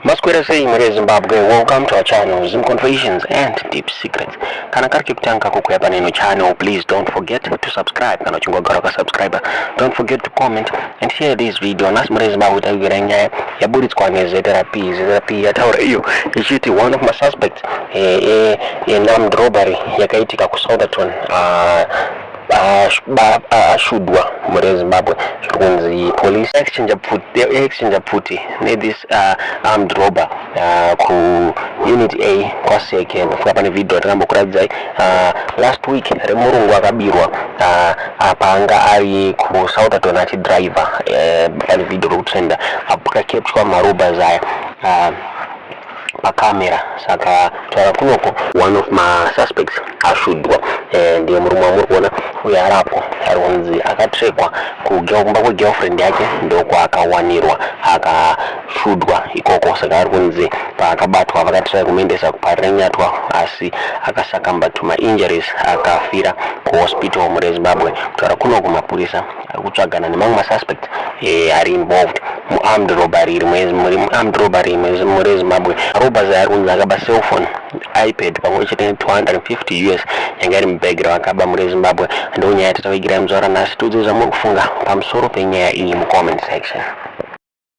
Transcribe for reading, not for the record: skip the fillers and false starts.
Maswera sei mhuri yeZimbabwe, welcome to our channel, Zim Confessions and Deep Secrets. Kana kari kekutanga kukuya pane channel, please don't forget to subscribe. Kana uchinge wagara wakasubscribe, don't forget to comment and share this video. Nhasi mhuri yeZimbabwe takuvigirai nyaya yaburitswa neZRP. ZRP yataura iyo ichiti one of my suspects yearmed robbery yakaitika kuSoutherton ashudwa. Mhuri yeZimbabwe, zviri kunzi police exchange pfuti nethis armed robber kuUnit A kwaSeke. Ndofunga pane vhidhio ratambokuratidzai last week remurungu akabirwa apa anga ari kuSoutherton achidriver. Pane vhidhio rekutrenda akacapturwa marobbers aya pakamera. Saka taura kunoko, one of masuspects ashudwa. Ndiye murume wamuri kuona uyo arapo, ari kunzi akatrekwa kumba kwegirlfriend yake, ndokwaakawanirwa akashudwa ikoko. Saka ari kunzi paakabatwa vakatrai kumuendesa kuParirenyatwa, asi akasuccumba to mainjuries, akafira kuhospital. Muri Zimbabwe, kutaura kunoko mapurisa ari kutsvagana nemamwe masuspect ari involved muarmed robbery iri muri muarmed robbery muri Zimbabwe. Robbers ari kunzi akaba cellphone, iPad pamwe chete ne250 US yanga iri mubhegi ravakaba. Muri Zimbabwe, ndo nyaya yatatavigirai muzuva ranhasi. Tiudzei zvamuri kufunga pamusoro penyaya iyi mucomment section.